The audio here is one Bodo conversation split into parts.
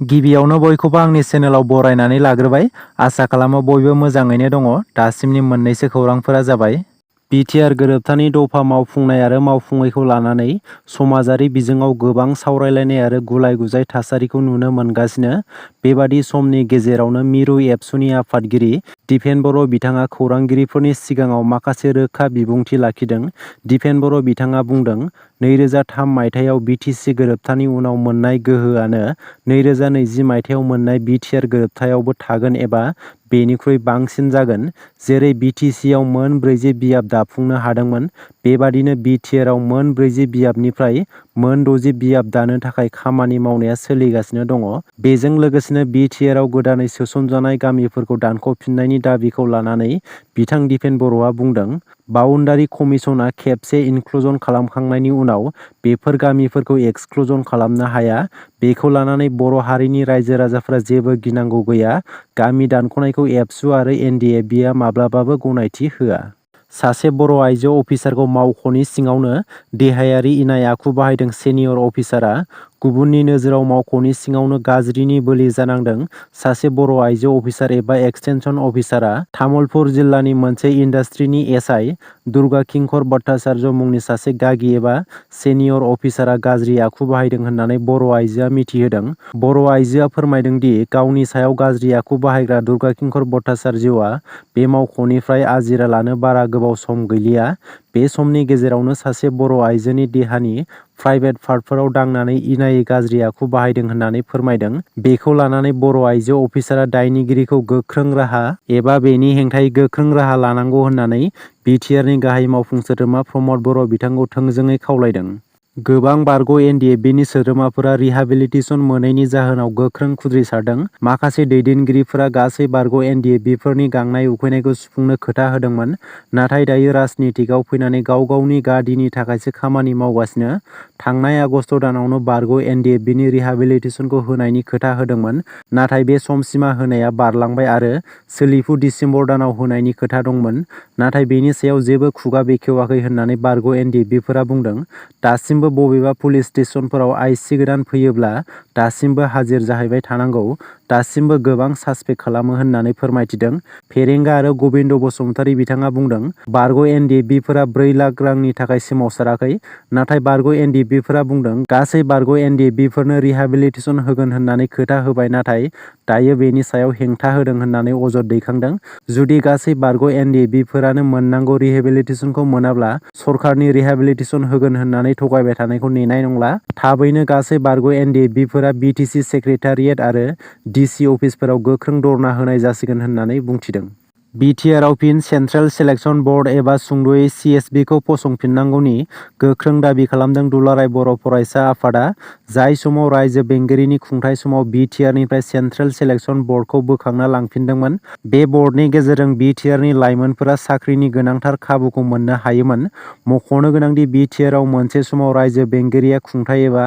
गिबियावनो बयखौबो आंनि चेनेलाव बरायनानै लाग्रोबाय। आसा खालामो बयबो मोजाङैनो दङ। दासिमनि मोननैसो खौरांफोरा जाबाय। बिटिआर गोरोबथानि दफा मावफुंनाय आरो मावफुङैखौ लानानै समाजारि बिजोङाव गोबां सावरायलायनाय आरो गुलाय-गुजाय थासारिखौ नुनो मोनगासिनो। बेबादि समनि गेजेरावनो मिरु एबसुनि आफादगिरि दिपेन बर' बिथाङा खौरांगिरिफोरनि सिगाङाव माखासे रोखा बिबुंथि लाखिदों। दिपेन बर' बिथाङा बुंदों, 2003 मायथाइयाव बिटिसि गोरोबथानि उनाव मोननाय गोहोआनो 2020 मायथाइयाव मोननाय बिटिआर गोरोबथायावबो थागोन एबा बेनिख्रुइ बांसिन जागोन। जेरै बिटिसिआव मोन 40 बियाब दाफुंनो हादोंमोन, बेबादिनो बिटिआरआव मोन 40 बियाबनिफ्राय मोन 60 बियाब दानो थाखाय खामानि मावनाया सोलिगासिनो दङ। बेजों लोगोसेनो बिटिआरआव गोदानै सोसनजानाय गामिफोरखौ दानख'फिननायनि दाबिखौ लानानै बिथां दिपेन बर'आ बुंदों, बाउन्डारि कमिसनआ खेबसे इनक्लुजन खालामखांनायनि उनाव बेफोर गामिफोरखौ एक्सक्लुजन खालामनो हाया। बेखौ लानानै बर' हारिनि रायजो राजाफोरा जेबो गिनांगौ गैया। गामि दानख'नायखौ एबसु आरो एनडिएफबिआ माब्लाबाबो गनायथि होआ। सासे बर' आइजो अफिसारखौ मावख'नि सिङावनो देहायारि इनाय आखु बाहायदों सेनियर अफिसारआ गुबुननि नोजोराव मावख'नि सिङावनो गाज्रिनि बोलि जानांदों। सासे बर' आइजो अफिसार एबा एक्सटेनसन अफिसारआ तामुलपुर जिल्लानि मोनसे इन्डास्ट्रिनि एसआइ दुर्गा किंकर भट्टाचार्य मुंनि सासे गागि एबा सेनियर अफिसारआ गाज्रि आखु बाहायदों होननानै बर' आइजोआ मिथिहोदों। बर' आइजोआ फोरमायदों दि गावनि सायाव गाज्रि आखु बाहायग्रा दुर्गा किंकर भट्टाचार्यआ बे मावख'निफ्राय आजिरा लानो बारा गोबाव सम गैलिया। बे समनि गेजेरावनो सासे बर' आइजोनि देहानि प्राइभेट पार्टफोराव दांनानै इनायै गाज्रि आखु बाहायदों होननानै फोरमायदों। बेखौ लानानै बर' आइजो अफिसारआ दायनिगिरिखौ गोख्रों राहा एबा बेनि हेंथायै गोख्रों राहा लानांगौ होननानै बिटिआरनि गाहाय मावफुं सोद्रोमा प्रमद बर' बिथांखौ थोंजोङै खावलायदों। गोबां बारग' एनडिएफबिनि सोद्रोमाफोरा रिहाबिलिटेसन मोनैनि जाहोनाव गोख्रों खुद्रिसारदों। माखासे दैदेनगिरिफोरा गासै बारग' एनडिएफबिफोरनि गांनाय उखैनायखौ सुफुंनो खोथा होदोंमोन, नाथाय दायो राजनितिकआव फैनानै गाव गावनि गादिनि थाखायसो खामानि मावगासिनो। थांनाय आगस्ट दानावनो बारग' एनडिएफबिनि रिहाबिलिटेसनखौ होनायनि खोथा होदोंमोन, नाथाय बे समसिमा होनाया बारलांबाय आरो सोलिफु डिसेम्बर दानाव होनायनि खोथा दंमोन, नाथाय बेनि सायाव जेबो खुगा बेखेवाखै होननानै बारग' एनडिएफबिफोरा बुंदों। दासिमबो बबेबा पुलिस स्टेशनफोराव आइसि गोदान फैयोब्ला दासिमबो हाजिर जाहैबाय थानांगौ, दासिमबो गोबां सासपेक्ट खालामो होननानै फोरमायथिदों। फेरेंगा आरो गबिन्द बसुमतारी बिथाङा बुंदों, बारग' एनडिएफबिफोरा 4 लाख रांनि थाखाय सोमावसाराखै, नाथाय बारग' एनडिएफबिफोरा बुंदों गासै बारग' एनडिएफबिफोरनो रिहाबिलिटेसन होगोन होननानै खोथा होबाय, नाथाय दायो बेनि सायाव हेंथा होदों होननानै अजद दैखांदों। जुदि गासै बारग' एनडिएफबिफोरानो मोननांगौ रिहेबिलिटेसनखौ मोनाब्ला सरकारनि रिहेबिलिटेसन होगोन होननानै थगायबाय थानायखौ नेनाय नंला। थाबैनो गासै बारग' एनडिएफबिफोरा बिटिसि सेक्रेटारियेट आरो डिसि अफिसफोराव गोख्रों धरना होनाय जासिगोन होननानै बुंथिदों। बिटिआरआव फिन सेन्ट्रेल सेलेक्सन बर्ड एबा सुंद'यै CSBखौ फसंफिननांगौनि गोख्रों दाबि खालामदों दुलाराय बर' फरायसा आफादआ। जाय समाव रायजो बेंगिरिनि खुंथाय समाव बिटिआरनिफ्राय सेन्ट्रेल सेलेक्सन बर्डखौ बोखांना लांफिनदोंमोन। बे बर्डनि गेजेरजों बिटिआरनि लाइमोनफोरा साख्रिनि गोनांथार खाबुखौ मोननो हायोमोन। मख'नो गोनांदि बिटिआरआव मोनसे समाव रायजो बेंगिरिया खुंथाय एबा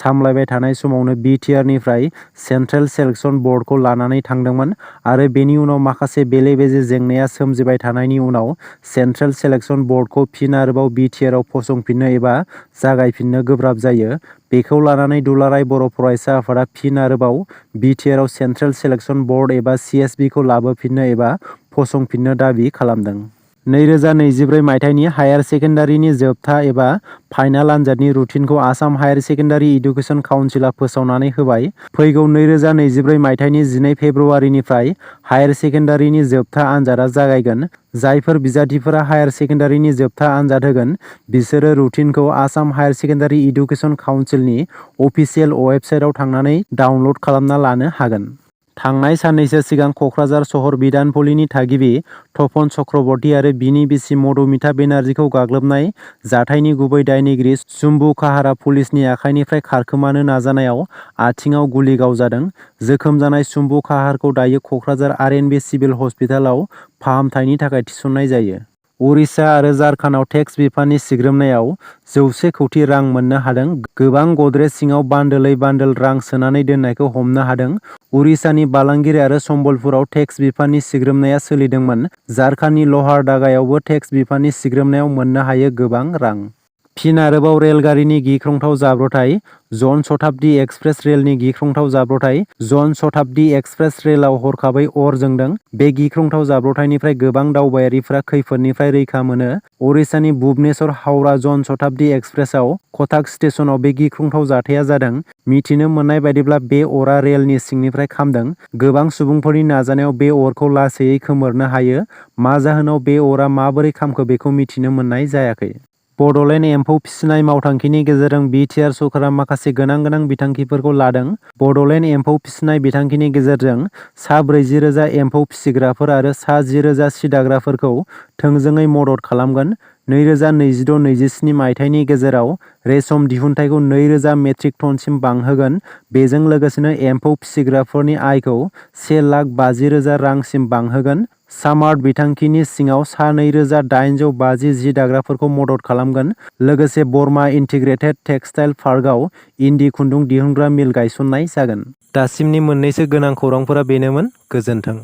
सामलायबाय थानाय समावनो बिटिआरनिफ्राय सेन्ट्रेल सेलेक्सन बर्डखौ लानानै थांदोंमोन आरो बेनि उनाव माखासे बेले-बेजे जेंनाया सोमजिबाय थानायनि उनाव सेन्ट्रेल सेलेक्सन बर्डखौ फिन आरोबाव बिटिआरआव फसंफिननो एबा जागायफिननो गोब्राब जायो। बेखौ लानानै दुलाराय बर' फरायसा आफादआ फिन आरोबाव बिटिआरआव सेन्ट्रेल सेलेक्सन बर्ड एबा CSBखौ लाबोफिननो एबा फसंफिननो दाबि खालामदों। 2024 मायथाइनि हायार सेकेन्डारिनि जोबथा एबा फाइनाल आनजादनि रुटिनखौ आसाम हायार सेकेन्डारि इडुकेसन काउन्सिलआ फोसावनानै होबाय। फैगौ 2024 मायथाइनि 12 फेब्रुआरिनिफ्राय हायार सेकेन्डारिनि जोबथा आनजादआ जागायगोन। जायफोर बिजाथिफोरा हायार सेकेन्डारिनि जोबथा आनजाद होगोन, बिसोरो रुटिनखौ आसाम हायार सेकेन्डारि इडुकेसन काउन्सिलनि अफिसियेल वेबसाइटआव थांनानै डाउनलड खालामना लानो हागोन। थांनाय साननैसो सिगां क'क्राझार सहर बिधानपल्लीनि थागिबि तपन चक्रवर्ती आरो बिनि बिसि मधुमिता बेनार्जीखौ गाग्लोबनाय जाथायनि गुबै दायनिगिरि सुम्बु काहारा पुलिसनि आखाइनिफ्राय खारखोमानो नाजानायाव आथिंआव गुलि गावजादों। जोखोम जानाय सुम्बु काहारखौ दायो क'क्राझार RNB सिभिल हस्पिटालाव फाहामथायनि थाखाय थिसननाय जायो। उरिष्या आरो झारखन्डआव टेक्स बिफाननि सिग्रोमनायाव 100 कौटि रां मोननो हादों। गोबां गद्रेज सिङाव बान्डोलै बान्डोल रां सोनानै दोननायखौ हमनो हादों। उरिष्यानि बालांगिर आरो सम्बलपुराव टेक्स बिफाननि सिग्रोमनाया सोलिदोंमोन। झारखन्डनि लहारदागायावबो टेक्स बिफाननि सिग्रोमनायाव मोननो हायो गोबां रां। फिन आरोबाव रेलगारिनि गिख्रंथाव जाब्रथाय जन शताब्दी एक्सप्रेस रेलनि गिख्रंथाव जाब्रथाय जन शताब्दी एक्सप्रेस रेलआव हरखाबै अर जोंदों। बे गिख्रंथाव जाब्रथायनिफ्राय गोबां दावबायारिफ्रा खैफोदनिफ्राय रैखा मोनो। उरिष्यानि भुबनेश्वर हावड़ा जन शताब्दी एक्सप्रेसआव कटाक स्टेशनाव बे गिख्रंथाव जाथाया जादों। मिथिनो मोननाय बायदिब्ला बे अरा रेलनि सिंनिफ्राय खामदों। गोबां सुबुंफोरनि नाजानायाव बे अरखौ लासैयै खोमोरनो हायो। मा जाहोनाव बे अरा माबोरै खामखो बेखौ मिथिनो मोननाय जायाखै। बड'लेण्ड एम्फौ फिसिनाय मावथांखिनि गेजेरजों बि.टि.आर. सरकारा माखासे गोनां बिथांखिफोरखौ लादों। बड'लेण्ड एम्फौ फिसिनाय बिथांखिनि गेजेरजों सा 40,000 एम्फौ फिसिग्राफोर आरो सा 10,000 सि दाग्राफोरखौ थोंजोङै मदद खालामगोन। 2026-27 मायथाइनि गेजेराव रेशम दिहुनथाइखौ 2,000 मेट्रिक टनसिम बांहोगोन। बेजों लोगोसेनो एम्फौ फिसिग्राफोरनि आयखौ 1,50,000 रांसिम बांहोगोन। सामार्ट बिथांखिनि सिङाव सा 2,850 जि दाग्राफोरखौ मदद खालामगोन। लोगोसे बर्मा इन्टिग्रेटेड टेक्सटाइल पार्कआव इन्दि खुन्दुं दिहुनग्रा मिल गायसननाय जागोन। दासिमनि मोननैसो गोनां खौरांफोरा बेनोमोन। गोजोन्थों।